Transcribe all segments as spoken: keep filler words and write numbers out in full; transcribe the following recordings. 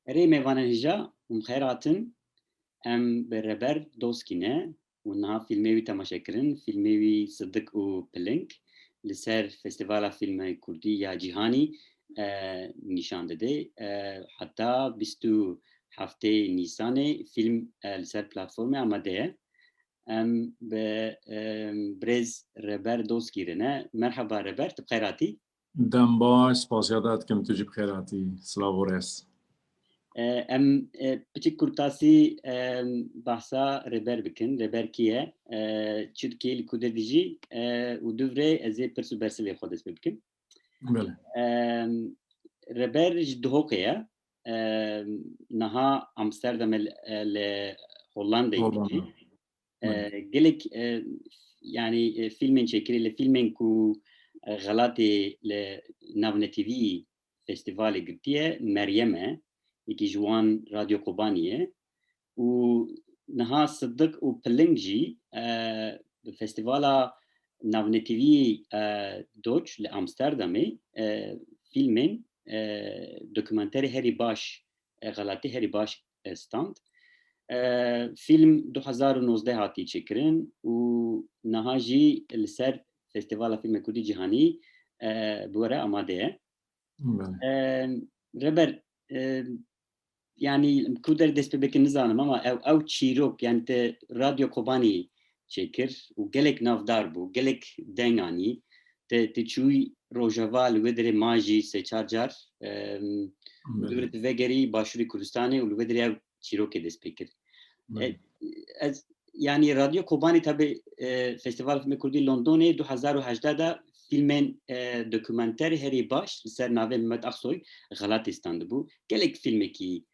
Erê mêvanên hêja, hûn bi xêr hatin. Em bi Reber Doskî ne û niha fîlmê wî temaşe kirin, fîlmê wî Sidik û Piling li ser Festîvala Fîlmê Kurdî ya Cîhanî, e, nîşan dide. E, heta bîst û heftê Nîsanê fîlm, e, li ser platformê amade ye. Em bi, em, birêz Reber Doskî re ne. Merhaba Reber, tu bi xêr hatî. Dem baş, spasiya te dikim, tu jî bi xêr hatî. Silav û rêz. E, em, e, piçik kurtasî, em, behsa Reber bikin. Reber kî ye? E, çi dike, li ku de dijî? E, û duvrê ez ê pirs û bersivê xwe dest pê bikim. Belê. Em, Reber ji Duhokê ye. Em, niha Amsterdam e, li, e, li Hollandayê Hollanda. Dijî. E, Belê. Gelek, e, yanî, e, fîlmên çêkirî, li fîlmên ku, e, xelatê li navnetivî festîvalê girtiye, Meryem e, yekî ji wan Radyo Kobanî ye. Û niha Sidik û Piling jî, e, bi festîvala navnetivî, e, Doç li Amsterdamê, e, fîlmên, e, dokumenterê herî baş, e, xelatî herî baş, e, stand. E, fîlm du hezar û nozdeh hatî çêkirin û niha jî li ser Festîvala Fîlmê Kurdî Cîhanî, e, bi we re amade ye. Belê. E, Reber, e, yanî ku der dest pê bikin nizanim ama ew, ew çîrok, yanî te Radyo Kobanî çêkir û gelek navdar bû, gelek deng anî. Te, te çûyî Rojava, li wê derê ma jî sê çar car, em, Belê. Dûrê tu vegerî Başûrê Kurdistanê û li wê derê ew çîrokê dest pê kir. Belê. E, ez, yanî Radyo Kobanî tabi, e, Festîval Fîlmê Kurdî Londonê du hezar û hejdeh de fîlmên, e, dokumenterê herî baş li ser navê Mehmet Aksoy xelatê standibû. Gelek fîlmekî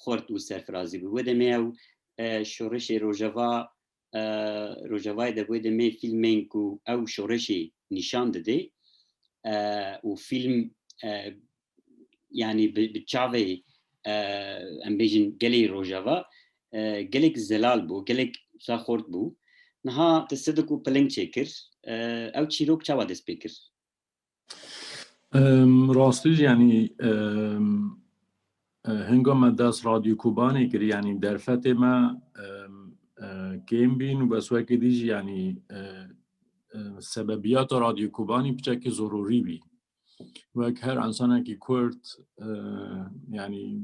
xurt û serfirazî bû. Wê demê ew, e, şoreşê Rojava, e, Rojavayê de wê demê fîlmên ku ew şoreşê nîşan dide, e, û fîlm, e, yanî bi, bi çavê, e, em bêjin gelê Rojava, e, gelek zelal bû, gelek wisa xurt bû. Niha tu Sidik û Piling çêkir, e, ew çîrok çawa dest pê kir? Em, rastî jî, yanî, em, e, hinga me dest Radyo Kobanê kir, yanî derfetê me, em, e, kêm bîn û bes wekî dî jî, yanî, e, e, sebebiyata Radyo Kobanî piçekî zerûrî bî. Wek her insanekî Kurd, e, yanî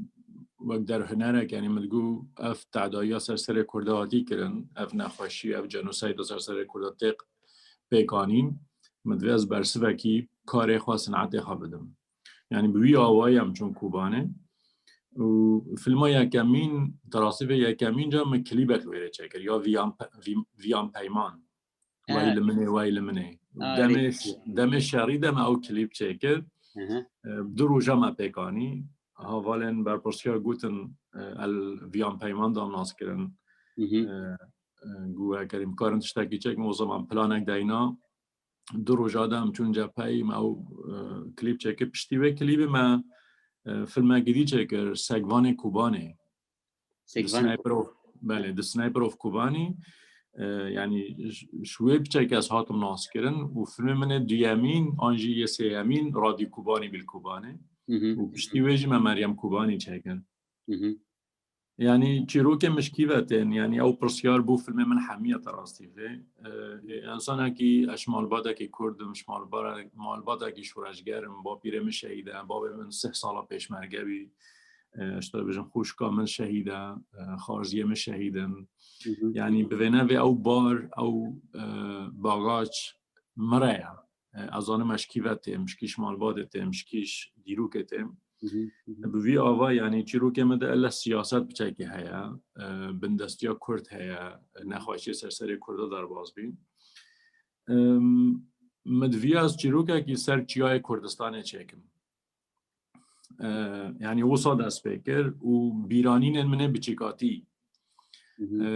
wek derhunerek, yanî min digot ev tedayiya ser serê Kurda hatî kirin, ev nexweşî, ev cenoseyda ser serê Kurda tê pêkanîn, min divê ez bersivekî karê xwe, sinetê xwe bidim. Yanî bi wî awayî em çûn Kobanê. Û filma yekemîn, terasîfê yekemîn ca min klîbek li wê rê çêkir, ya Viyan Pe-, Vi-, Viyan Peyman. Wey li min ê, wey li min ê. Demê, demê şerî de me ew klîp çêkir. E, du roja me pêk anî. Hevalên berpirsiyar gotin, e, el Viyan Peyman da nas kirin. E, e, got, eger em karin tiştekî çêkin, o zaman planek deyna. Du roja de em çûn cepheyê, me ew, e, klîp çêkir. Piştî wê klîbê me, e, filmekî dî çêkir, Segvanê Kobanê. Di Sniper of, belê, di Sniper of Kobanî, e, yanî ji, ji wê piçek ez hatim naskirin û filmê min ê duyemîn an jî yê sêyemîn Radyo Kobanî bil Kobanê. Û piştî wê jî me Meryem Kobanî çêkir. Yanî çîrokê min ji kî ve tên, yanî ew pirsyar bû filmê min hemiye te rastî vê. E, e, insanekî, ez ji malbatekî Kurd im, ji malbare-, malbatekî şoreşger im, bapîrê min şehîd e, bavê min sih sala pêşmerge bî. E, ji te bêjim xwişka min şehîd e, e, xarziyê min şehîd in. Yanî bi vê nevê ew bar, ew, e, bagaç min re ye. E, ez zanim ez ji kî ve têm, ji kî ji malbatê têm, ji kî ji dîrokê têm. Bi vî ava, yanî çîrokê min de ele siyaset piçekî heye, e, bindestiya Kurd heye, e, nexweşiyê ser serê Kurda derbas bî. Em, min divî ez çîrokekî ser çiyayê Kurdistanê çêkim. E, yanî wisa dest pê kir û bîranînên min ê biçîkatî. E,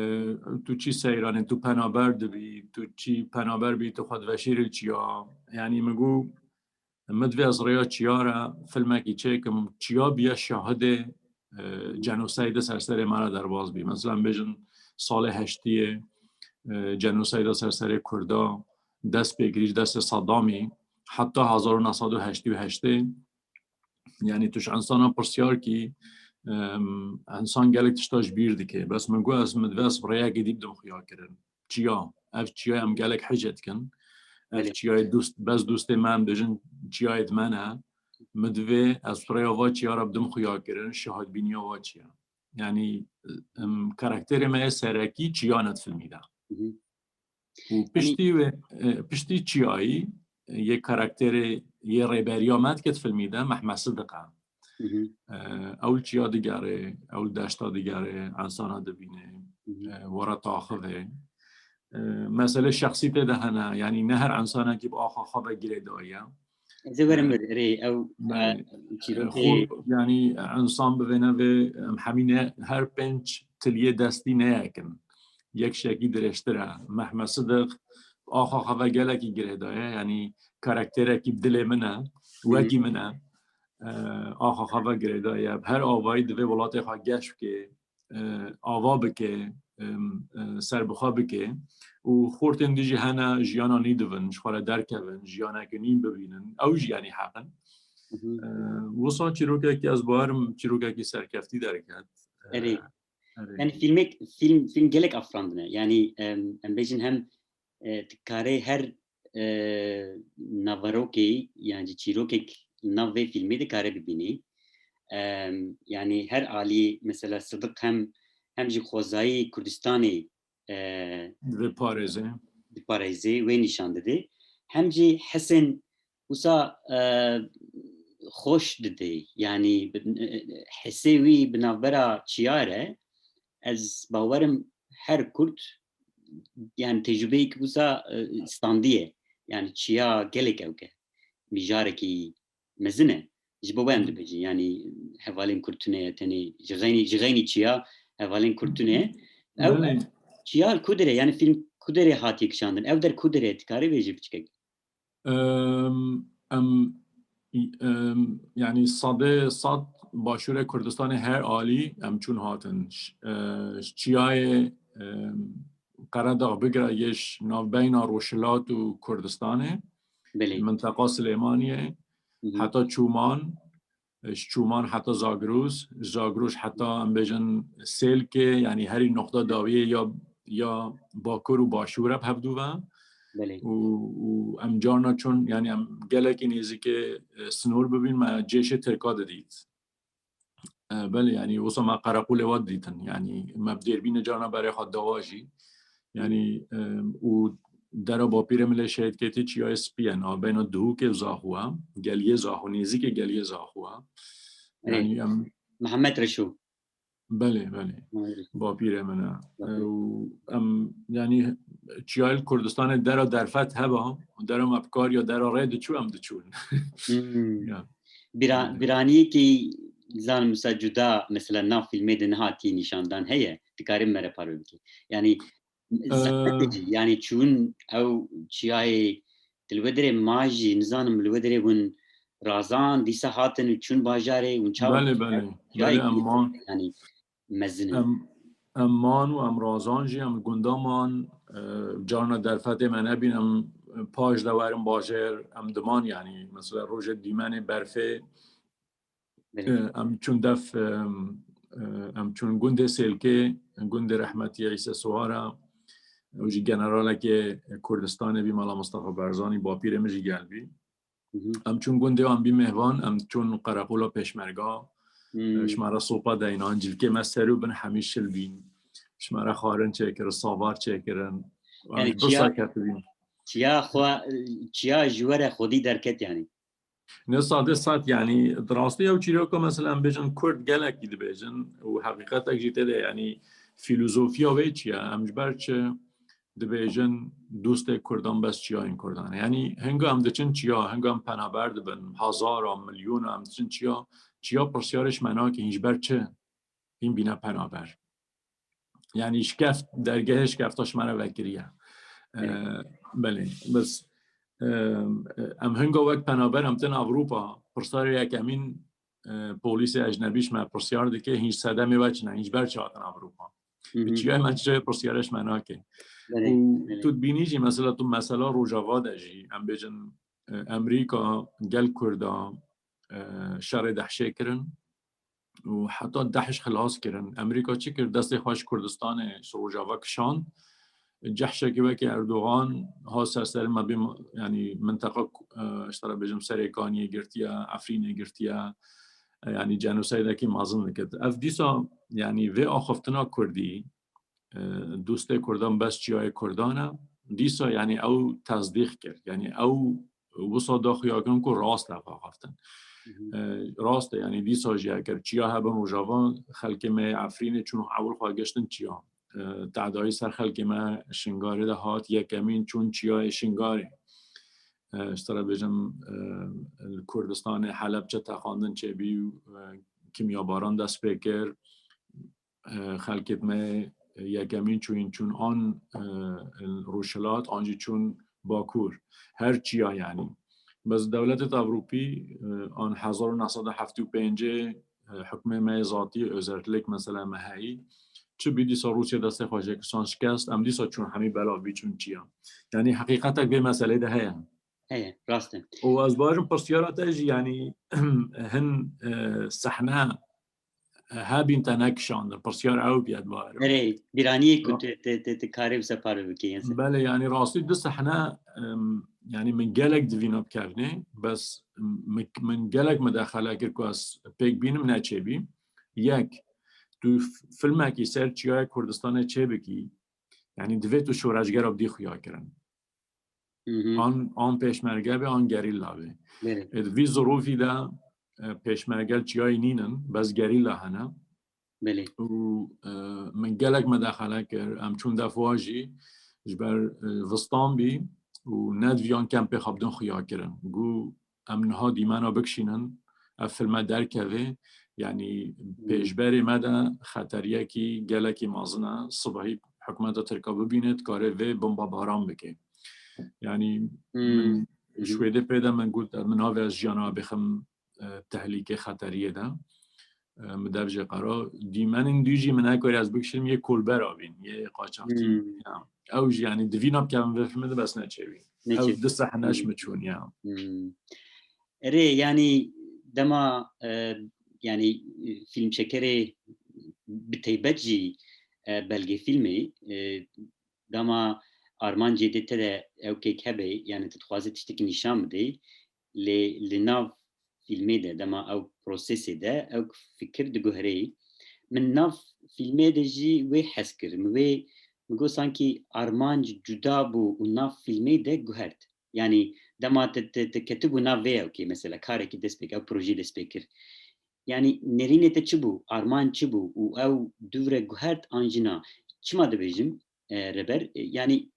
tu çi seyranî, tu penaber dibî, tu çi penaber bî, tu xwe diveşêrî çiya. Yanî min got, min divê ez rêya çiya re filmekî çêkim, çiya biya şahidê, e, cenoseyde ser serê me re derbas bî. Mesela bêjin salê heştiyê, e, cenoseyda ser serê Kurda dest pê kirî ji destê Saddamî heta hezar û neh sed û heştê û heştê. Yanî tu ji insana pirsyar kî, Em, insan gelek tişta ji bîr dike. Bes min got, ez min divê ez bi rêyekê dî bidim xuya kirin. Çiya. Ev çiya em gelek hece dikin. Ev Belê. çiyayê dost, bes dostê me em dibêjin çiyayê di me ne. Min divê ez bi rêya va çiya re bidim xuya kirin, şahidbîniya va çiya. Yani, em, karakterê me yê serekî çiya ne di filmî de. Hı hı. Û Yani piştî wê, e, piştî çiyayî, e, yê karakterê yê rêberiya me dike di filmî de Mehmet Sidiq e. Hı hı. E, ew li çiya digere, ew li deşta digere, insana dibîne, Hı hı. e, were taxivê. E, mesele şexsî tê de hene, yani ne her insanekî bi axa xwe ve girêdayî ye. Ez ê werim E, vir, erê, ew, Belê. e, çîrokê Xwe, yani insan bivêne vê, em hemî ne, her pênc tiliyê destî ne yek in. Yek şekî dirêjtir e. Mehmet Sidiq axa xwe ve gelekî girêdaye, yani karakterekî bi dilê min e, Hı hı. wekî min e. E, axa xwe ve girêdaye. Her avayî divê welatê xwe geş bike, e, ava bike, em, e, serbixwe bike. Û xortên dî jî hene jiyana nî divin, ji xwe re derkevin, jiyaneke nîn bibînin. Ew jî, yani, heq in. Hı hı. E, wisa çîrokekî, ez bawerim çîrokekî serkeftî derket. E, Erê. erê. Yani filmek, film, film gelek afirandine. Yani, em, em bêjin hem, e, dikare her, e, naverokê, yani çîrokek nav vê filmê dikare bibînî. Em, yani her alî mesela Sidiq hem, hem jî xwezayî Kurdistanê, e, Diparêze. diparêzê, wê nîşan dide. Hem jî hesên wisa, e, xweş dide. Yani bi-, e, hesê wî bi navbera çiyar e. Ez bawerim her Kurd, yani tecrübeyek wisa, e, standiye. Yani çiya gelek ewk e. Mijarekî mezin e. Ji bo we em Hı. dibêjin. Yani hevalên Kurd tune ye, tenê ji xeynî, ji xeynî çiya hevalên Kurd tune ye. Ew Belê. çiya li ku derê, yani film ku derê hatiye kişandin? Ew der ku derê, dikarî bêjî piçkek? Em, em, em, yani sedê sed başûrê Kurdistanê her alî em çûn hatin. Ş-, e, ji çiyayê, em, Qeredax bigire yê ji navbeyna Rojhilat û Kurdistanê, Belê. minteqa Silêmaniyê, Hı hı. heta Çûman, ji Çûman heta Zagroz, ji Zagroz heta, em bêjin, Sêlkê, yani herî noqta dawiyê ya, ya Bakur û Başûr e bi hevdû ve. Belê. Û, û em carna çûn, yani em gelekî nêzîkê, e, sinor bibîn, me cêşê Tirka didît. E, belê, yani wisa me qereqolê we didîtin. Yani me bi dêrbînê carna berê xwe dawa jî. Yani, e, û dera bapîrê min lê şehîd ketî çiyayê spî ye, navbeyna Duhokê û Zaxo e, geliyê Zaxo, nêzîkê geliyê Zaxo e. Ê, Yani em Mihemed Reşo. Belê, belê. Mihemed Reşo. Bapîrê min e. Bapîrê. E, û em, yani çiyayê li Kurdistanê dera derfet heba, dera me bi kar ya dera rê diçû, em diçûn. Hmm. Ya. Bira-, Yani. biraniyekî zanim wisa cuda, mesela nav filmê de nehatiye nîşandan heye, dikarî me re parve bikî. Yani Zehmet Ee, e, yani çûn ew çiyayê, tu li wê derê ma jî, nizanim, li wê derê hûn razan, dîsa hatin û çûn bajarê, hûn çawa Belê, belê. çiyayê Belê, em man. yani mezin in. Em, em man û em razan jî, em gunda man, e, carna derfetê me nebîn, em paj de werin bajêr, em diman yani. Mesela rojê dîmenê berfê, Belê. E, em çûn def, e, e, em çûn gundê Sêlkê, gundê rehmetî Îse Suwara, ew jî generalekê Kurdistanê bî, Mela Mustafa Barzanî, bapîrê min jî gel bî. Hı hı. Em çûn gundê wan bî mêvan, em çûn qereqola Pêşmerga, Hmm. e, ji me re sopa deynan, cilkê me ser û bin hemî şil bîn. Ji me re xwarin çêkirin, savar çêkirin. Em Yani ji birsa çiya, ketibîn. çiya xwe, çiya ji we re xwedî derket yani. Ne sedê sed, yani, di rastî ew çîroka, mesela, em bêjin Kurd gelekî dibêjin û heqîqetek jî tê de, yani, fîlozofiya wê çi ye? Em ji ber çi dibêjin dostê Kurdan bes çiyayên Kurdan e? Yani, hinga em diçin çiya, hinga em penaber dibin, hezara, milyona em diçin çiya, çiya pirsyarê ji me nake, hîn ji ber çi? Hîn bîne penaber. Yani şikeft, dergehê şikefta ji me re vekiriye. Ee, Evet. belê, bes, e, em hinga wek penaber em tên Ewropa, pirsarê yekemîn, e, polîsê ecnebî ji me pirsyar dike, hîn sedemê we çi ne, hîn ji ber çi hatin Ewropa? Hı Bi hı. çiyayê me çi pirsiyarê ji me nake. Belê, Û belê. tu dibînî jî, mesela, tu mesela Rojava de jî, em bêjin, e, Amerîka gel Kurda, e, şerê dehşê kirin. û heta DAIŞ xilas kirin. Amerîka çi kir? Destê xwe ji Kurdistanê, ji Rojava kişand. Cehşekî wekî Erdogan ha ser serê me bê, yanî minteqa, e, ji te re bêjim Serêkaniyê girtiye, Efrînê girtiye, e, yanî genosaydekî mezin dikir. Ev dîsa, yanî vê axiftina Kurdî, e, dostê Kurdan bes çiyayê Kurdan e. Dîsa, yanî ew tesdîq kir. Yanî ew wisa da xuya kirin ku rast e axaftin. E, rast e, yanî dîsa jî eger çiya hebin Rojava, xelkê me yê Efrînê çûn ewil xwe giştin çiya. E, tedayî ser xelkê me Şingarê de hat, yekemîn çûn çiyayê Şingarê. E, ji te re bêjim, e, li Kurdistanê Helebçe teqandin çêbî û, e, kimyabaran dest pê kir. E, xelkê me yekemîn çûyîn çûn an, e, rojhilat, an jî çûn bakur. Her çiya yanî. Bes dewletê Ewropî, e, an hezar û neh sed û heftê û pêncê, e, hukmê me yê zatî, özellik mesela me heyî. Çi bî dîsa Rûsya destê xwe jê kişand şikest, em dîsa çûn hemî belav bî çûn çiya. Yanî heqîqetek vê meselê de heye. Heye, rast e. Û ez barim pirsiyara te jî, yanî hin, e, sehne, e, hebîn te nekişandin. Pirsyar ew bî, ez barim. Erê, bîraniyê ku Ra- tu, tu, tu, tu karê wisa parve bikî, yên se. Belê, yanî rastî du sehne, em, yanî min gelek divîna bikevnê, bes min, min gelek midexele kir ku ez pêk bînim neçêbî. Yek, tu f-, filmekî ser çiyayê Kurdistanê çêbikî, yanî divê tu şoreşgera bidî xuya kirin. An, an pêşmerge be, an gerîla be. Belê. E, di vî zirûfî de, e, pêşmerge li çiyayê nînin, bes gerîla hene. Belê. Û, e, min gelek medexele kir, em çûn defa jî ji ber, e, vistan bî û nediviyan kempê xwe bidin xuya kirin. Got, em niha dîmena bikişînin, ev filme derkeve, yanî pêşberê me de xeteriyekî gelekî mezin e, sibehî hikûmeta Tirka bibîne, dikare vê bombabaran bike. Yanî min ji wê dê pê de min got, min navê ez jiyana bixim, e, tehlîkê xeteriyê de. E, min dev jê qera. Dîmenên dû jî min nekarî ez bikişim, yê kolbera bîn, yê qaçaxçî. Ya. Ew jî, yanî, divîna bikevin vê filmê de bes neçêbî. Ew du sehne ji min çûn, ya. Erê, yanî, dema, e, yanî, e, fîlmçekerê bi taybet jî, e, belgefîlmê, e, dema armancê dê te de ew kêk hebe, yanî tu dixwazî tiştekî nîşan bidê, lê li nav fîlmê de, dema ew prosesê de, ew fikir diguherê. Min nav fîlmê de jî wê hes kir. Min wê, min got sankî armanc cuda bû û nav fîlmê de guhert. Yanî dema te, te, te ketibû nav vê ew kê, mesela karekî dest pê kir, ew projeyê dest pê kir. Yanî nêrînê te çi bû, armanc çi bû û ew dû re guhert an jî na? Çima dibêjim, e, Reber? E, yanî,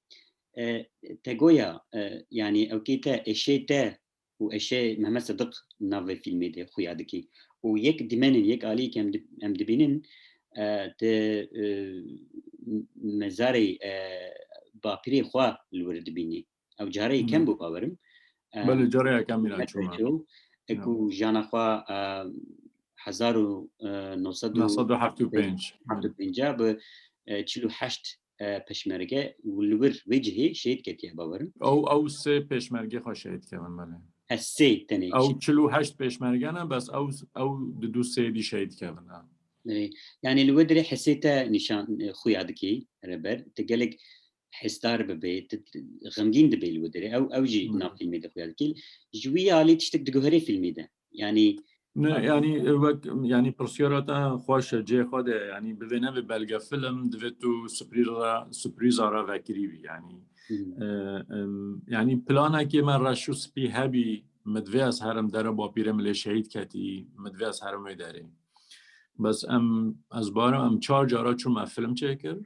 e, te goya, e, yanî ew kê te, eşê te û eşê Mehmet Sediq navê fîlmê de xuya dikî. Û yek dîmenên, yek alî ke em di-, em dibînin, e, te, e, mezarê, e, bapîrê xwe li wir dibînî. Ew carê yekem bû, bawerim. Belê, carê yekem bîra çûma. Ku jana xwe, e, hezar û neh sed û heftê û pênc. Heftê û pênc bi, e, çil û heşt, e, peşmerge û li wir wê cihê şehîd ketiye, bawerim. Ew, ew sê peşmerge xwe şehîd kevin, belê. He, sê tenê. Ew çil û heşt peşmerge ne, bes ew, ew di du sê dî şehîd kevin, ha. Belê. Yanî li wê dirê hesê te nîşan, e, xuya dikî, Reber. Te gelek hesdar bibe, tu, tu xemgîn dibe li wê derê. Ew, ew jî nav fîlmê de xuya dikî. Ji wî alî tiştek diguherê fîlmê de. Yanî Ne, yanî, e, wek, yanî pirsiyara te xweş e, cihê xwe de, yanî bivê nebe belgefilm, divê tu surprîza, surprîza re vekirî bî, yanî. E, em, yanî planekê me reş û spî hebî, min divê ez herim dera bapîrê min lê şehîd ketî, min divê ez herim wê derê. Bes em, ez barim, em çar cara çûme film çêkir.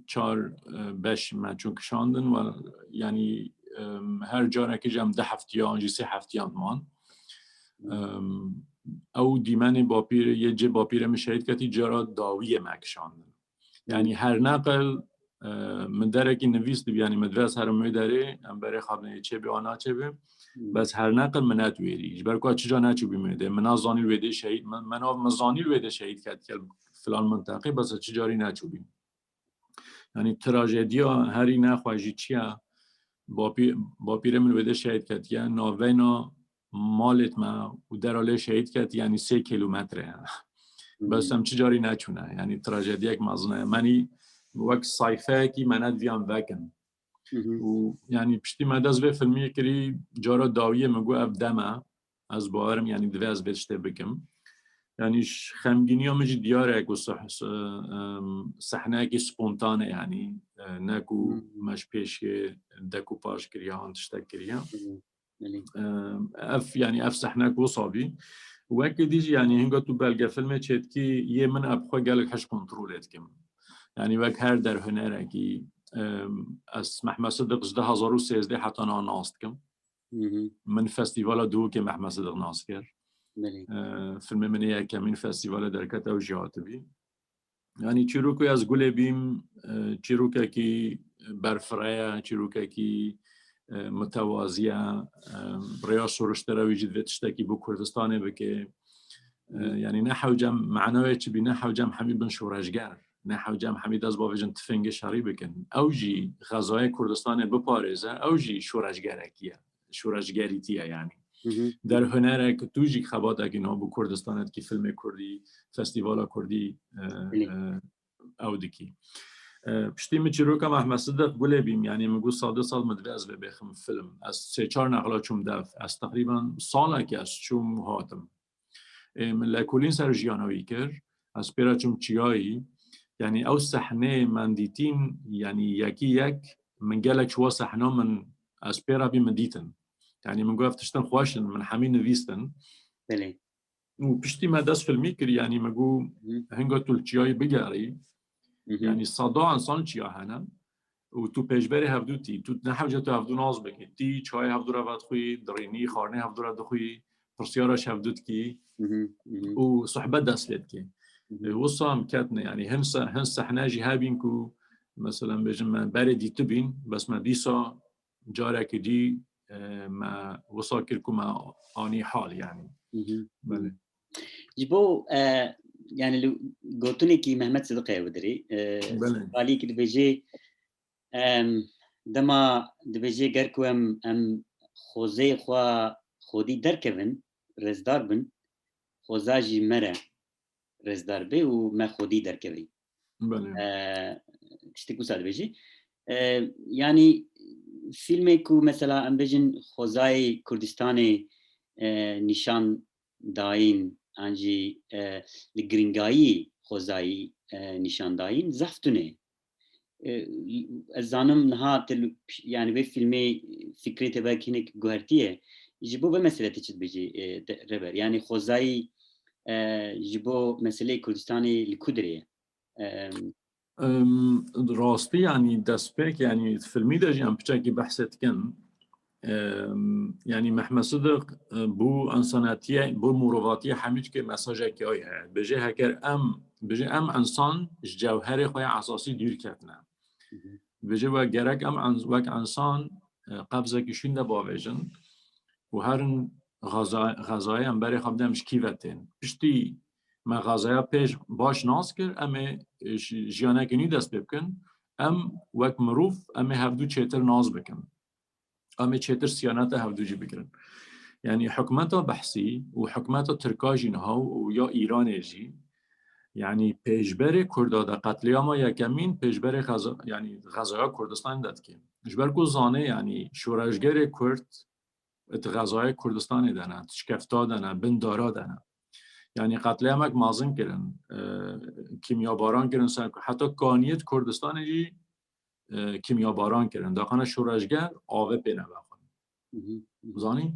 Çar, e, beş me çûn kişandin, we, yanî, em, her carekê jî em du heftiya an jî sê heftiyan man. Em, ew dîmenê bapîrê, yê cê bapîrê min şehîd ketî, cara dawiyê me kişandin. Yanî her neqil, e, min derekî nivîs dibî, yanî min divê ez herim wê derê, em berê xwe bidin yê çêbê an naçêbê. Bes her neqil min nedwêrî. Ji ber ku ez çi ca neçûbîm wê dê. Min nazanî wê dê şehîd, min, min nav, min zanî wê dê şehîd ketiye filan minteqê, bes ez çi carî neçûbîm. Yanî trajediya herî nexweş jî çi ye? Bapî-, bapîrê min wê dê şehîd ketiye, navbeyna malêt me û dera lê şehîd ketiye, yanî sê kîlometre ye. Bes em çi carî neçûne. Yanî trajediyek mezin e. Menî wek sayfeyekî me nediviyan vekin. Û yanî piştî me dest vê filmî kirî, cara dawiyê min got ev dem e. Ez bawerim, yanî divê ez vê tiştê bikim. Yanî ş-, xemgîniya min jî diyar e ku seh-, s-, em, sehneyekî spontane, yanî, e, ne ku me ji pêşê dekûpaj kiriye an tiştek kiriye. Em, ev, yanî ev sehnek wisa bî. Wekî dî jî, yanî hinga tu belgefilmê çêdikî, yê min ev xwe gelek hişk kontrolê dikim. Yanî wek her derhunerekî, em, ez Mehmet Sidiq ji du hezar û sêzdeh heta niha nas dikim. Min festîvala Duhokê Mehmet Sidiq nas kir. E, filmê min ê yekemîn festîvalê derket, ew jî hatibî. Yanî çîrokê ez gulê bîm, e, çîrokekî berfireh e, çîrokekî, e, mitewazî ye. E, rêya şoriştera wî jî divê tiştekî bo Kurdistanê bike. E, yanî ne hewcem, mena wê çi bî, ne hewcem hemî bin şoreşger, ne hewcem hemî dest bavêjin tifêngê şerî bikin. Ew jî xezayê Kurdistanê biparêze, ew jî şoreşgerekî ye. Şoreşgerîtî ye yanî. Der hunerek tu jî xebatekî niha bo Kurdistanê dikî, filmê kurdî, festîvala kurdî, e, e, ew dikî. E, piştî min çîroka Mehmet Sidiq gulê bîm, yanî min got sal du sal min divê ez vê bêxim film. Ez sê çar nexla çûm dev. Ez teqrîben salekî ez çûm hatim. Ê, min lêkolîn ser jiyana wî kir. Ez pê re çûm çiyayî. Yanî ew sehnê min dîtîn, yanî yekî yek, min gelek ji wa sehna min, ez pê re bî min dîtin. Yanî min got ev tiştin xweş in, min hemî nivîstin. Belê. Û piştî me dest filmî kir, yanî me got hinga tu li çiyayî bigerî, yanî seda insan çiya hene. Û tu pêşberê hevdû tî, tu ne hewce tu hevdû nas bikî. Tî çayê hevdû re vedixwî, dirînî, xwarinê hevdû re dixwî, pirsyara ji hevdû dikî û sohbet dest pê dikî. E, wisa em ketine, yanî hin se-, hin sehne jî hebîn ku, mesela, bêjin me berê dîtibîn, bes me dîsa carekî dî, e, me wisa kir ku me anî hal, yanî. Belê. Ji bo, e, yanî li gotinekî Mehmet Sidiqê ew dirê, e, Belê. Balî ki dibêjê, em, dema dibêjê ger ku em, em xwezayê xwe xwedî derkevin, rêzdar bin, xweza jî me re rêzdar be û me xwedî derkevî. Belê. E, tiştek wisa dibêjî. E, yanî fîlmê ku mesela em bêjin xwezayê Kurdistanê, e, nîşan dayîn, an jî, e, li giringayî xwezayî, e, nîşan dayîn, zehf tune. E, ez zanim niha te li, yanî vê fîlmê fikrê te belkî hinek guhertiye. Ji bo vê mesele te çi dibêjî, e, de, Reber? Yanî xwezayî, e, ji bo meseleyê Kurdistanê li ku dirê ye? Em, Em, rastî, yanî destpêk, yanî filmî de jî em piçekî behsê dikin. Em, yanî Mehmet Sidiq, e, bo însanetiyê, bo mirovatiye hemî tişkê mesajekî ay heye. Bêje heker em, bêje em însan ji cewherê xwe ya esasî dûr ketine. Bêje we gerek em ins-, wek însan, e, qebzekî şûn de bavêjin û herin xeza-, xezayê em berê xwe bidin, em ji kî ve tên. Piştî me xezaya pêş baş nas kir, em ê ji-, jiyanekî nû dest pê bikin. Em wek mirov, em ê hevdû çêtir nas bikin. Em ê çêtir siyaneta hevdû jî bigirin. Yanî hikûmeta Behsî û hikûmeta Tirka jî niha û ya Îranê jî, yanî pêşberê Kurda de qetlîama yekemîn, pêşberê xeza-, yanî xezaya Kurdistanê de dike. Ji ber ku zanê, yanî şoreşgerê Kurd di xezayê Kurdistanê de ne, di şikefta de ne, bin dara de ne. Yanî qetlîamek mezin kirin, e, kîmyabaran kirin ser, heta kaniyê di Kurdistanê jî, e, kîmyabaran kirin. Daxana şoreşger avê pê nevexwin. Zanî?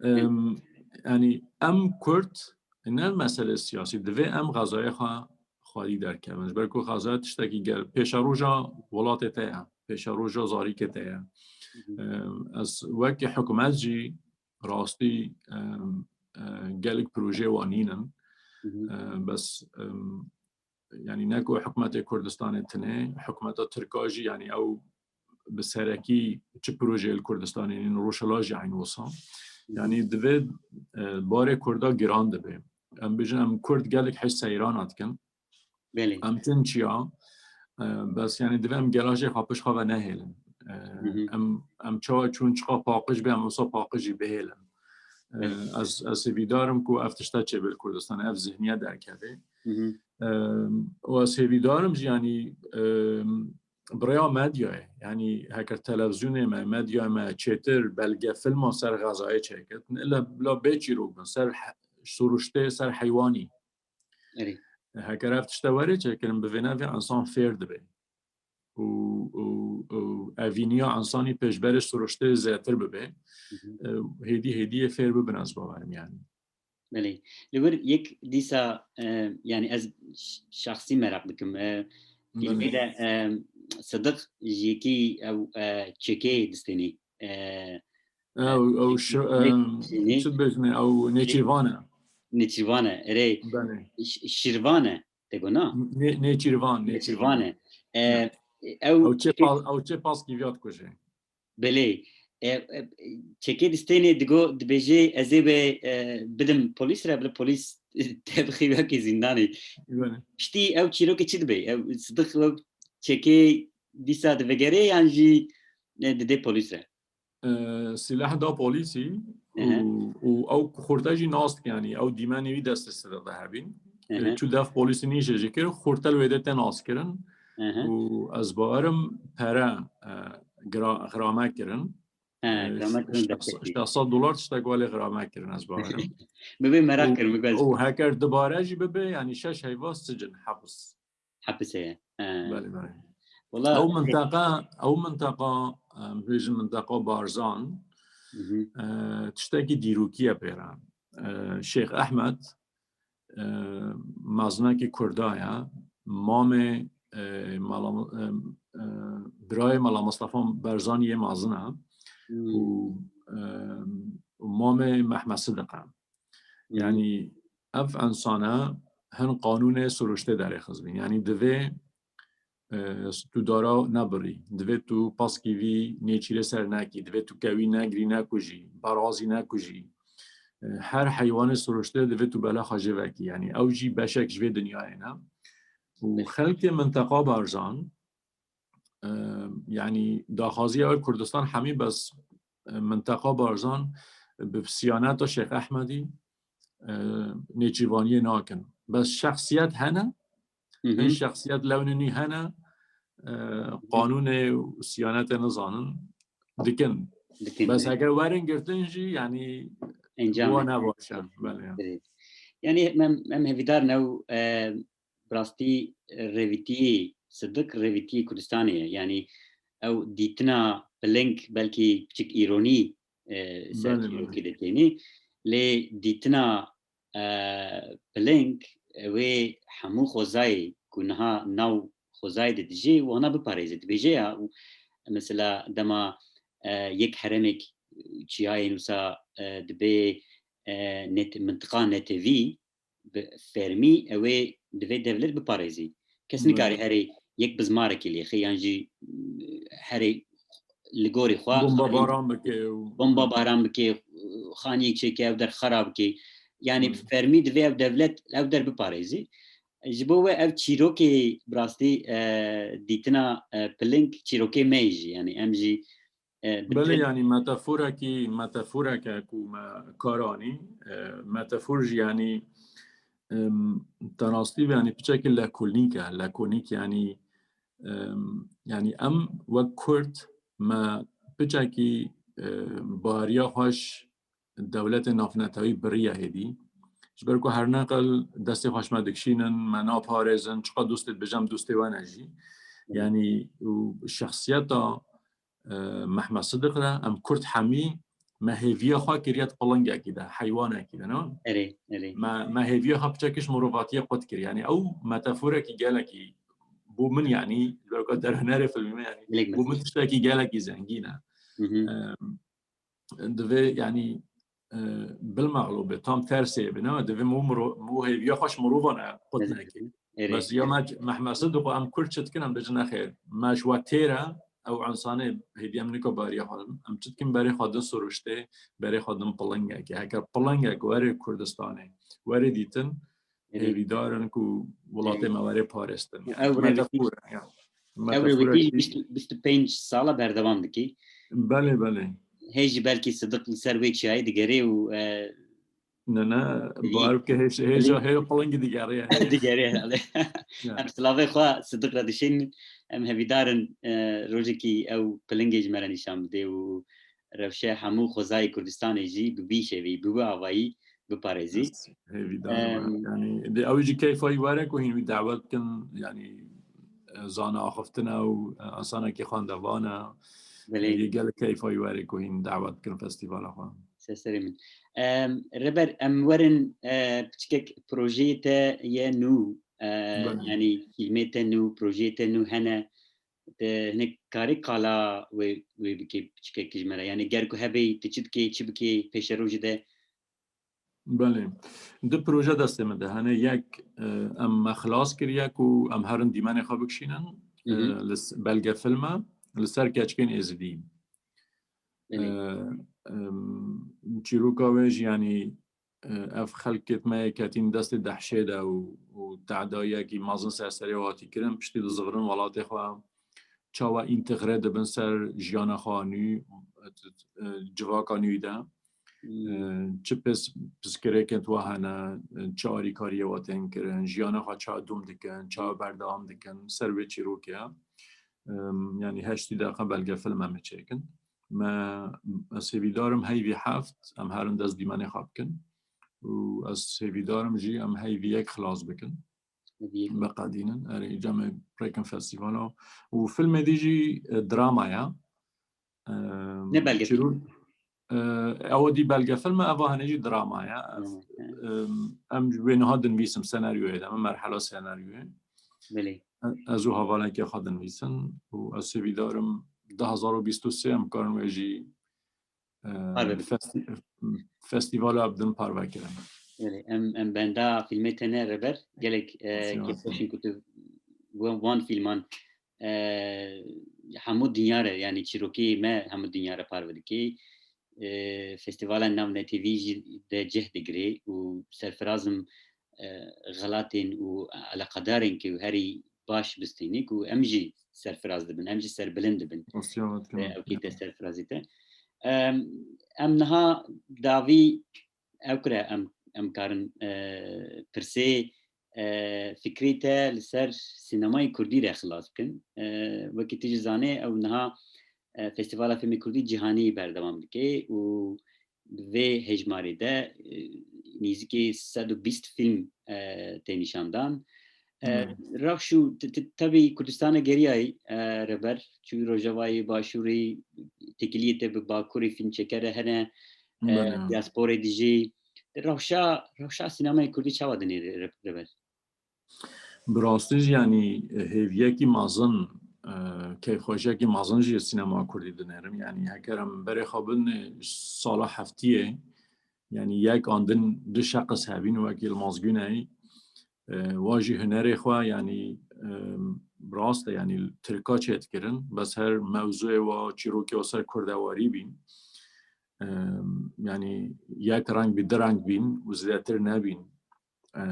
Em, yanî em Kurd ne mesele siyasî, divê em xezayê xwe xwedî derkevin. Ji ber ku xezaya tiştekî gel, pêşeroja welatê te ye, pêşeroja zarîkê te ye. Em, ez wekî hikûmet jî rastî, em, e, gelek projeyê wan nînin. E, bes, em, yanî ne ku hikûmetê Kurdistanê tinê, hikûmeta Tirka jî, yanî ew bi serekî çi projeyê li Kurdistanê nînin, Rojhilata jî eyn wisa. Yanî divê, e, barê Kurda giran dibe. Em bêjin, em Kurd gelek hej seyrana dikin. Belê. Em tin çiya, e, bes yanî divê em gelajê xwe pişt xwe ve nehêlin. E, em, em çawa çûn çiqa paqij be, em wisa paqij jî bihêlin. E, ez, ez hêvîdar im ku ev tişta çêbe li Kurdistanê, ev zihniyet derkeve. Hı hı. Em, û ez hêvîdar im jî, yanî, em, bi rêya medyayê, yanî heker televîzyonê me, medyayê me çêtir belgefilma ser Xezayê çêkir, ille bila bê çîrok bin, ser he-, siruştê, ser heywanî. Erê. Heker ev tişte were çêkirin, bi vê navê insan fêr dibe. Û, û, û evîniya insanî pêşberê siruştê zêtir bibe. Hı hı. E, hêdî hêdî yê fêr bibin, ez bawerim, yanî. Belê. Li wir yek dîsa, e, yanî ez ş-, şexsî meraq dikim. E, fîlmê Belê. de, e, Sidiq ji yekî ew, e, çekê distênî. E, Ew, ew şi-, Nê-, em, nê-, çi dibêjin, ew nêçîrvan e. Nêçîrvan e, erê. Belê. Ş-, şîrvan e, te got, na? Nê-, nêçîrvan, Nêçîrvan e. E, Ya. ew Ew çê çekê pa-, ew çê paskîviya dikuje. Belê. E, e, çekê distênê digo, dibêje, ez ê wê, e, bidim polîs re, bila polîs te bixî wekî zîndanê. Belê. Piştî ew çîrokê çi dibe? Ew Sidiq ew çekê dîsa divegere yan jî, e, didê polîs re? E, sîleh da polîsî û, Ehe. û ew xurte jî nas dikin, yanî ew dîmenê wî destê Sidiq de hebîn. E, Ehe. çû dev polîsî nîşe jî kir, xurte li wê de tê naskirin Ehe. û ez bawerim pere, e, gira-, xirame kirin. He, E, xirame kirin şeş-, destê wî. şeş sed dolar tiştek welê xirame kirin, ez bawerim. Bi vê meraq Û, kirim, bi û heker dubare jî bibe, yanî şeş heyva sicin, hepis. Hepis heye. He. Belê, belê. Wala Ew minteqa, ew minteqa, em, bêjin minteqa Barzan, Hı hı. e, tiştekî dîrokî ye pê re. E, Şêx Ehmed, e, mezinekî Kurda ye. Mamê, e, Mala, e, e, birayê Mala Mistefa Barzanî yê mezin e. Hmm. Û, e, û mamê Mehmed Sidiq e. Hı hı. Yanî ev insane hin qanûnê siruştê derêxistbîn. Yanî divê, e, tu dara nebirî, divê tu paskîvî nêçîrê ser nekî, divê tu kewî negirî nekujî, berazî nekujî. E, her heywanê siruştê divê tu bela xwe jê vekî. Yanî ew jî beşek ji vê dinyayê ne. Û Belê. xelkê minteqa Barzan, e, yanî daxwaziya ew Kurdistan hemî bes, e, minteqa Barzan bi siyaneta Şêx Ehmedî, e, nêçîrvaniyê nakin. Bes şexsiyet hene, Hı hı. hin şexsiyet lewnê nî hene, e, qanûnê û siyanetê nizanin, dikin. Dikin, Bes evet. eger werin girtin jî, yanî Encam wa e. nebaş e. Belê. Evet. Yanî em, em hevîdar ne û, e, bi rastî rêvîtiyê Sidik, rêvîtiyê Kurdistanê ye. Yanî ew dîtina piling belkî piçik îronî, e, ser Belê, belê. çîrokê de tênî. Lê dîtina, e, piling, e, wê hemû xwezayê ku niha nav xwezayê de dijî, wana biparêze. Dibêje ya, û mesela dema, e, yek herêmek çiyayên wisa, e, dibe, e, net-, mintiqa netewî, bi fermî ew ê divê dewlet biparêzî. Kes Hmm. nikarî herê yek bizmarekî lêxê yan jî, mm, herê li gorî xwe Bomba xanî-, baran bike û bomba baran bike, xaniyek çêke, ew der xera bike. Yanî Hmm. fermî divê ew dewlet ew der biparêzî. Ji bo we ev çîrokê bi rastî, e, dîtina, e, piling çîrokê me yî jî. Yanî em jî, e, Belê, dibin. yanî metaforekî, metaforeke ku me kar anî, e, metafor jî yanî, em, te rastî ve yanî piçekî lekonîk e, lekonîk yanî, em, yanî em wek Kurd me piçekî, e, bariya xwe ji dewletê navnetewî biriye hêdî. Ji ber ku her neqil destê xwe ji me dikişînin, me naparêzin, çiqa dostê dibêje em dostê we ne jî. Hı. Yanî û şexsiyeta e, Mehmed Sidik re, em Kurd hemî me hêviya xwe kiriye di pilingekî de, heywanekî de, ne? Erê, erê. Me, me hêviya xwe piçekî ji mirovatiyê qut kir. Yanî ew metaforekî gelekî bo min, yanî, ji ber ku derhênerê filmê me, yanî, Gelek bo min mezin. tiştekî gelekî zengîn e. Hı hı. Em, divê, yanî, e, bilmexlû be, tam tersê be, ne? Divê min miro-, min hêviya xwe ji mirovan e qut Erê. nekir. Erê. Bes ya me, Mehmed Sidik û em Kurd çi dikin, em dibêjin nexêr. Me ji we têr e, ew însanê hêdî em niko bariya xwe din. Em çi dikin berê xwe din siruştê, berê xwe din pilingekê. Heke pilingek were Kurdistanê, were dîtin, Erê. hêvîdar in ku welatê Erê. me were parêstin. Ew Metafor rêwîtî, e, ya. ew Metafor rêwîtî e. bîst, bîst û pênc sala berdewam dikî. Belê, belê. Hê jî belkî Sidik li ser wê çiyayê digerê û, e, Ne, ne, bawer bike hêj-, hêja hê qilingî digeriye. Digeriye, hale. Em silavê xwe Sidiq re dişîn, em hevîdar in, e, rojekî ew qilingê ji me re nîşan bidê û rewşe hemû xwezayê Kurdistanê jî bi vî şêvî, bi wî avayî biparêzî. Hêvîdar me. Em, Yanî, di ew jî keyfa wî were ku hîn wî dawet bikin, yanî, e, zana axiftina û, e, insanekî xwendevan e. Belê. Yê gelek keyfa wî were ku hîn dawet bikin festîvala xwe. Ser serê min. Em, Reber, em werin, e, piçkek projeyê te ye nû, e, Belê. yanî fîlmê te nû, projeyê te nû hene, te hinek karî qala wê, wê bikê piçkek ji me re. Yanî ger ku hebê, tu çi dikê, çi bikê pêşerojê de? Belê. Du proje destê min de hene. Yek, e, em me xilas kiriye ku em herin dîmenê xwe bikişînin, e, Hı hı. li s-, belgefilm e, li ser keçikên êzidî. Belê. E, em, çîroka wê jî, yanî, e, ev xelkêt me yê ketîn destê DAIŞê de û, û tedayiyekî mezin ser serê xwe hatî kirin, piştî dizivirin welatê xwe, çawa întegre dibin ser jiyana xwe nû, e, civaka nû de. Hmm. E, çi pis-, pirsgirêkên wa hene, e, çi alîkariyê wa tên kirin, jiyana xwe çawa dûm dikin, çawa berdewam dikin, ser wê çîrokê. Em, yanî heştî deqa belgefilm em ê çêkin. Me, ez hêvîdar im heyvî heft em herin dest dîmenê xwe bikin û ez hêvîdar im jî em heyvî yek xilas bikin. Heyvî yek. Biqedînin, erê, îca me rêkin festîvala. Û filmê dî jî, e, drama ye. Em, Ne belgefilm? çîrok, e, ew dî belgefilm e, eva hene jî drama ye. Drama, he. Em, em ji wê niha dinivîsim senaryoyê de, em merhela senaryoyê. Belê. E-, ez û hevalekê xwe dinivîsin û ez hêvîdar im du hazar û bîst û sê em karin wê jî, e, Parve bikin. festi-, festîvala bidin parvekirin. Belê, em, em benda fîlmê te ne Reber. Gelek, e, Sağ ol. kêfxweş in ku tu wan, wan fîlman, e, hemû dinya re, yanî çîrokê me hemû dinya re parve dikê. E, festîvala navnetewî jî de cih digirê û serfiraz im, e, xelatên û eleqedarên ku herî baş bistînî ku em jî serfiraz dibin, em jî serbilind dibin. Osya, e, ew kî te serfirazî te. Em, em niha dawî ew kure em, em karin, e, pirsê, e, fikrê te li ser sînemayê kurdî re xilas bikin. E, wekî tu jî zanê ew niha, e, Festîvala Fîlmê Kurdî Cîhanî berdewam dike û bi vê hejmarê de, e, nêzîkî sed û bîst fîlm, e, tê nîşandan. E, Hmm. Rewş û t-, t-, tevî Kurdistana geriyayî, e, Reber, çûyî Rojavayê, Başûrê, têkiliyê te bi Bakurê fîlmçekere hene, e, Belê. Diasporê dijî. Rewşa, rewşa sînemayê Kurdî çawa dinêre Re-, Reber? Bi rastî jî, yanî, hêviyekî mezin, e, keyfxweşiyekî mezin jî sînema Kurdî dinêrim. Yanî, heker em berê xwe bin, e, sala heftiyê, yanî, yek an din du şexs hebîn wekî Yilmaz Güney, e, wa jî hunerê xwe, yanî, e, rast e, yanî, tirka çêdikirin, bes her mewzûyê wa, çîrokê wa ser kurdewarî bîn. E, yanî, yek reng bî, du reng bîn û zêdetir nebîn. E,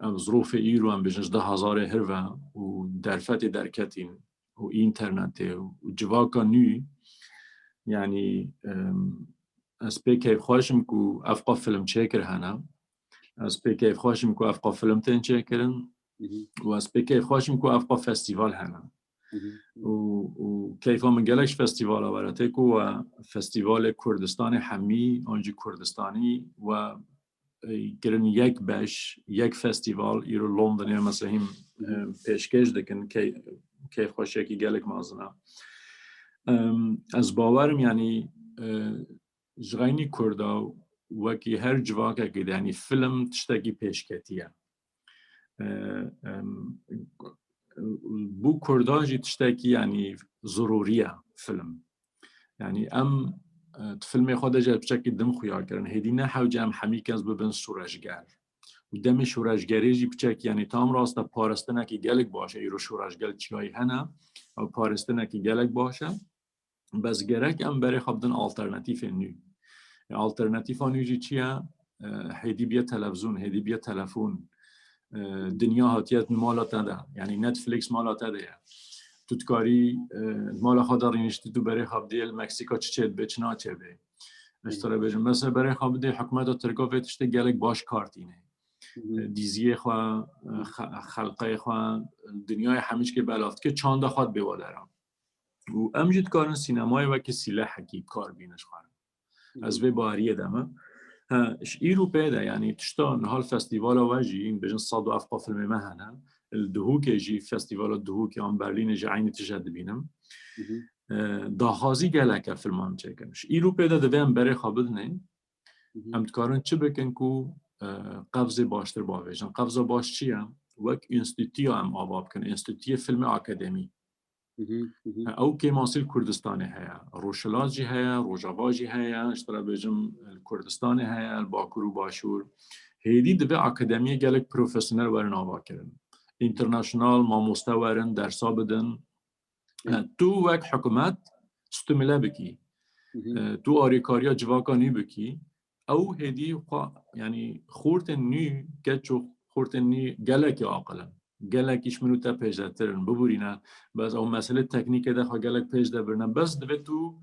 ev zirofê îro em bêjin ji du hezarê hirve û derfetê derketîn û înternetê û civaka nû, yanî, em, ez pê keyfxweş im ku ev qa film çêkir hene. Ez pê keyfxweş im ku ev qa film tên çêkirin. Mhm. Û ez pê keyfxweş im ku ev qa festîval hene. Mhm. Û, û keyfa min gelek ji festîvala were tê ku we festîvalê Kurdistanê hemî, an jî Kurdistanî we e, kirin yek beş, yek festîval, îro Londonê mesela hîn, Mhm. e, pêşkêş dikin, key-, keyfxweşiyekî gelek mezin e. Em, ez bawer im, yanî, e, ji xeynî Kurda wekî her civakekê de, yanî film tiştekî pêşketî ye. E, em, bo Kurda jî tiştekî, yanî, zirûrî ye film. Yanî em, e, di filmê xwe de jî piçekî din xuya kirin. Hêdî ne hewce em hemî kes bibin şoreşger. Û demê şoreşgerê jî piçekî, yanî tam rast e, paristinekî gelek baş e. Îro şoreşger çiyayî hene, ew paristinekî gelek baş e. Bes gerek em berê xwe bidin alternatîfên nû. E, alternatîfa nû jî çi ye? E, hêdî biye televizyon, hêdî biye telefon. E, dinya hatiye mala te de. Yanî Netflix mala te de ye. Tu dikarî, e, mala xwe de rîniştî, tu berê xwe bidê li Meksîka çi çêdibe, çi naçêbe. Ez te re bêjim, mesela berê xwe bidê hikûmeta Tirka vê tiştê gelek baş kar tîne. Dîziyê xwe, xe-, xelqeyê xwe, dinyayê hemî çikê belav dike, çanda xwe dibê wa dera. Û em jî dikarin sînemayê wekî sîlehekî bi kar bînin ji xwe re. Ez vê bariyê de me. Ha, ji îro pê de, yanî tişta niha li festîvala we jî, bêjin sed û heft filmê me hene. Li Duhokê jî, festîvala Duhokê an Berlînê jî eynî tije dibînim. E, daxwazî gelek e filman çêkin. Ji îro pê de divê em berê xwe bidinê. Em dikarin çi bikin ku, e, qevzê baştir bavêjin? Qevza baş çi ye? Wek înstîtuya em ava bikin, Înstîtuyê Filmê Akademî. Ew kêmasî li Kurdistanê heye. Rojhilat jî heye, Rojava jî heye, ji te re bêjim li Kurdistanê heye, li Bakur û Başûr. Hêdî divê akademiyê gelek profesyonel werin avakirin. Înternasyonal mamoste werin, dersa bidin. E, tu wek hikûmet stimule bikî. E, tu arêkariya civaka nû bikî. Ew hêdî xwe, yanî xortên nû, keç û xortên nû gelekî aqil in. Gelekî ji min û te pêşdetir in, biborîne. Bes ew meselê teknîkê de xwe gelek pêş de birine. Bes divê tu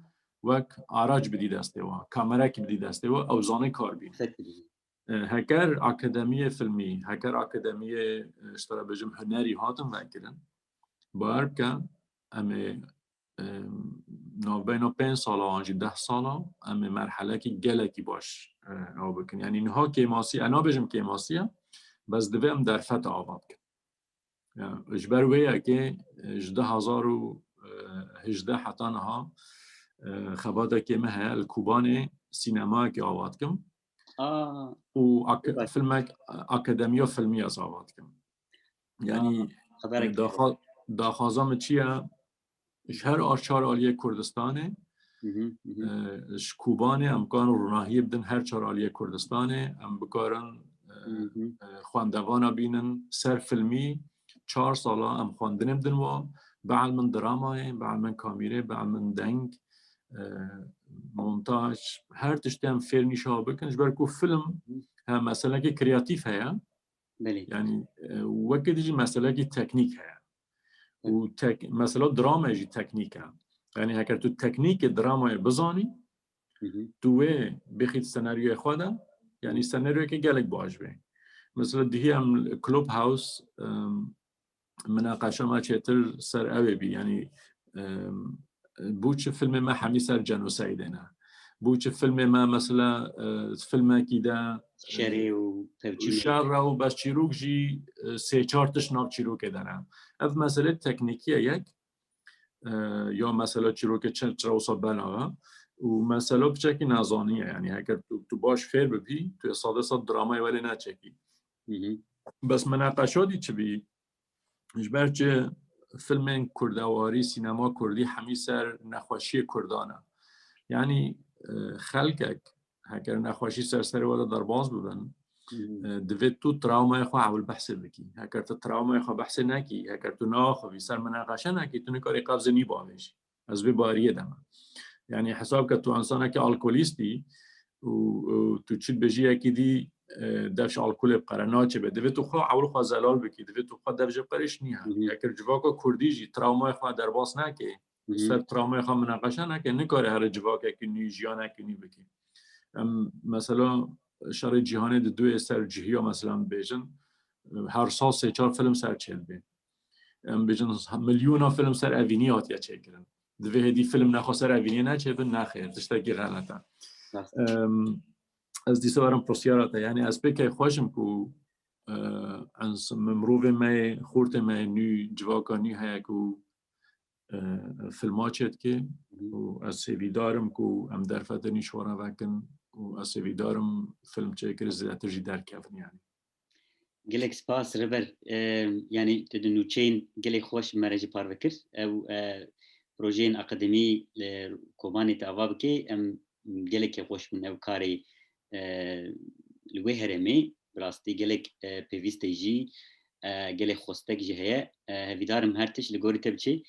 wek arac bidî destê we, kamerekî bidî destê we, ew zanê kar bîne. E, heker akademiyê filmî, heker akademiyê, e, ji te re bêjim hunerî hatin vekirin, bawer bike, em ê, e, navbeyna pênc sala an jî deh sala em ê merhelekî gelekî baş, e, ew bikin. Yanî niha kêmasî, ez nabêjim kêmasî ye, bes divê em derfeta ava bikin. Ya, ji ber wê yekê, e, ji du hezar û hejdeh heta niha, e, xebatekê me heye, li Kobanê sînemayekê ava dikim. Û ak-, filmek, akademiya filmî ez ava dikim. Yanî, daxa-, daxwaza min çi ye? Ji her ar çar aliyê Kurdistanê, e, ji Kobanê em karin ronahiyê bidin her çar aliyê Kurdistanê, em bikarin, e, e, xwendevana bînin ser filmî, çar sala em xwendinê bidin wa, bielmin dramayê, bielmin kamîrê, bielmin deng, e, montaj, her tiştê em fêr nîşa bikin, ji ber ku film he meselekê kreatîf heye. Belê. Yanî, e, wekî dî jî meselekî teknîk heye. Û tek-, mesela drama jî teknîk e. Yanî heker tu teknîkê dramayê bizanî, tu wê bixît senaryoyê xwe de, yanî senaryoyeke gelek baş bê. Mesela dihî em Clubhouse, em, minaqeşa me çêtir ser ew ê bî, yanî, em, bo çi filmê me hemî ser genoseydê ne? Bo çi filmê me mesela, e, filmekî de, e, şerê û tevcî şer re û bes çîrok jî, e, sê çar tişt nav çîrokê de ne? Ev mesele teknîkî ye yek, e, ya mesela çîrokê çi, çira wisa belav e û mesela piçekî nezanî ye. Yanî heker tu, tu baş fêr bibî, tu yê sedê sed dramayê welê neçekî. Bes minaqeşa dî çi bî? Ji ber çi filmên kurdewarî, sînema kurdî hemî ser nexweşiyê kurdan e. Yanî, e, xelkek heger nexweşî ser serê we de derbas bibin, e, divê tu trawmayê xwe ewil behsê bikî. Heger tu trawmayê xwe behsê nekî, heger tu neaxivî, ser minaqeşe nekî, tu nikarî qevzê nî bavêjî. Ez vê bariyê de me. Yanî hesab ke tu însanekî alkolîst î û, û tu çi dibêjî yekî dî, e, dev ji alkolê biqere, naçêbe. Divê tu xwe ewil xwe zelal bikî, divê tu xwe dev jê biqerî, niha. Heger civaka kurdî jî trawmayê xwe derbas neke, ser trawmayê xwe minaqeşe neke, nikare here civakekî nû, jiyanekî nû bikî. Em mesela şerê cîhanê di duyê ser cihiya mesela bêjin, her sal sê çar film ser çêdibê. Em bêjin milyona film ser evînî hatiye çêkirin. Divê hêdî film nexwe ser evînî neçêbin, nexêr, tiştekî xelet e. Em, ez dîsa werim pirsyara te. Yanî ez pê keyfxweş im ku, e, ens-, mirovê me yê, xortê me yê nû, civaka nû heye ku, e, filma çêdike û ez hêvîdar im ku em derfetê nû ji xwe re vekin û ez hêvîdar im film çêkirî zêdetir jî derkevin yanî. Gelek spas Rêber. E, yanî tu di nûçeyên gelek xweş me re jî parve kir. Ew, e, projeyên akademî li Kobanê te ava bikê, em gelekî xweş bûn ew karê, e, li wê herêmê. Bi rastî gelek, e, pêvîst e jî, e, gelek xwestek jî heye. E, hevîdar im her tişt li gorî te biçe.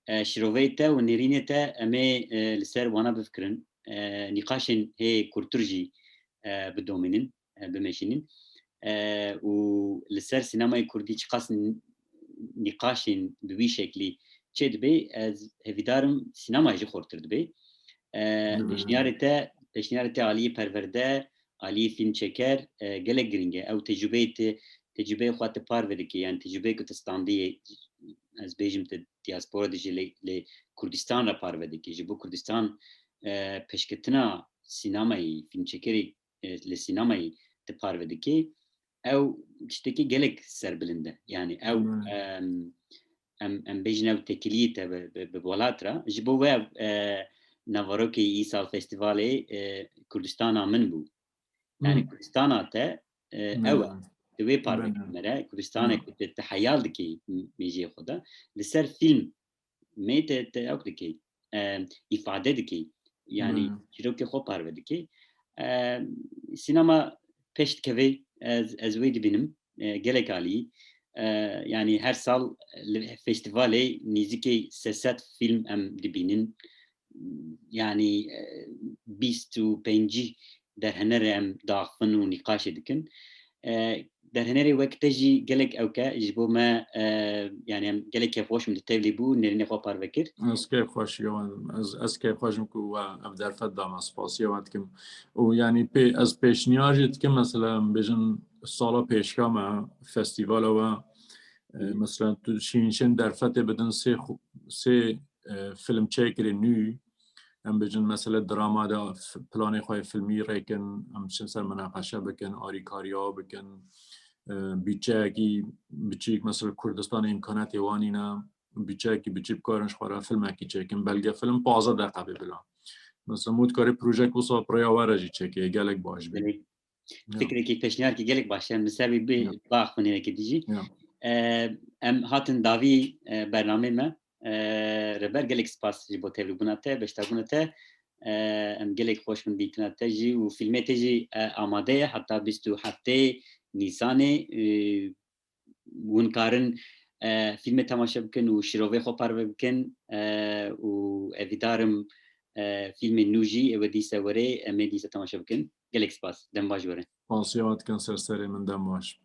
E, şiroveyê te û nêrînê te em ê, e, li ser wana bifikirin. E, nîqaşên hê kurtir jî, e, bidomînin, e, bimeşînin. E, û li ser sînemayê kurdî çiqas n-, nîqaşên bi wî şeklî çêdibe, ez hevîdar im sînemayê jî xurtir dibe. E, pêşniyarê te pêşniyarê te aliyê perwerde, aliyê fîlmçeker, e, gelek giring e. Ew tecrûbeyê te, tecrûbeyê xwe te parve dike, yani tecrûbeyê ku te standiye, ez bêjim te diaspora dijî lê, lê Kurdistan re parve dike. Ji bo Kurdistan, e, pêşketina sînemayê, fîlmçekerê, e, li sînemayê te parve dike. Ew tiştekî gelek serbilind e. Yani ew, Hmm. em, em, em bêjin ew tekiliyê te bi, bi, bi welat re. Ji bo we, e, navarokê îsal festîvalê, e, Kurdistana min bû. Yani Hmm. Kurdistana te, e, Hmm. ew e. Di wê parvekî Belê. me re, Kurdistanek Hmm. ku te, te heyal dikî mêjiyê xwe de. Li ser fîlm mê te, te ew dikî, e, îfade dikî. Yani Hmm. çîrokê xwe parve dikî. E, sînema pêş dikeve, ez, ez wê dibînim. E, gelek alî. E, yani her sal li festîvalê nêzîkî sê sed fîlm em dibînin. Yani, e, bîst û pêncî derhenerê em daxivin û nîqaşê dikin. E, derhenerê wek te jî gelek ewk e ji bo me, e, yani em gelek kêfxweş in di tevlî bû, nêrînê xwe parve kir. Ez kêfxweş, yo, ez, ez kêfxweş im ku we ev derfet da me, spasiya we dikim. Û yani pê, ez pêşniyar jî dikim, mesela, em bêjin sala pêşka me, festîvala we, e, Hmm. mesela, tu şîn, şîn derfetê bidin sê xu-, sê, e, film çêkirê nû, em bêjin, mesela, drama de f-, planê xwe yê filmî rêkin, em çin ser minaqeşe bikin, arîkariya bikin, e, bîçeyekî biçîk, mesela, Kurdistan îmkanetê wan nîne, bîçeyekî biçîk bikarin ji xwe re filmekî çêkin, belge film pazdeh deqe bê bila. Mesela, mû dikarî projek wisa bi rêya we re jî çêkê, gelek baş bî. Belê. Ya. Fikrekî, pêşniyarkî gelek baş e. Em li ser wî bi Ya. biaxivin hinekî dî jî. Ya. E, em hatin davî, e, bernameyê me. E, Rêber, gelek spas ji bo tevlîbûna te, beşdarbûna te. E, em gelek xweş bin dîtina te jî û fîlmê te jî, e, amade ye heta bîst û heftê Nîsanê. E, hûn karin, e, fîlmê temaşe bikin û şirovê xwe parve bikin, e, û evîdar im, e, fîlmên nû jî ê we dîse were, em ê dîse temaşe bikin. Gelek spas. Dem baş were. Spasiya we dikin ser serê min, dem baş.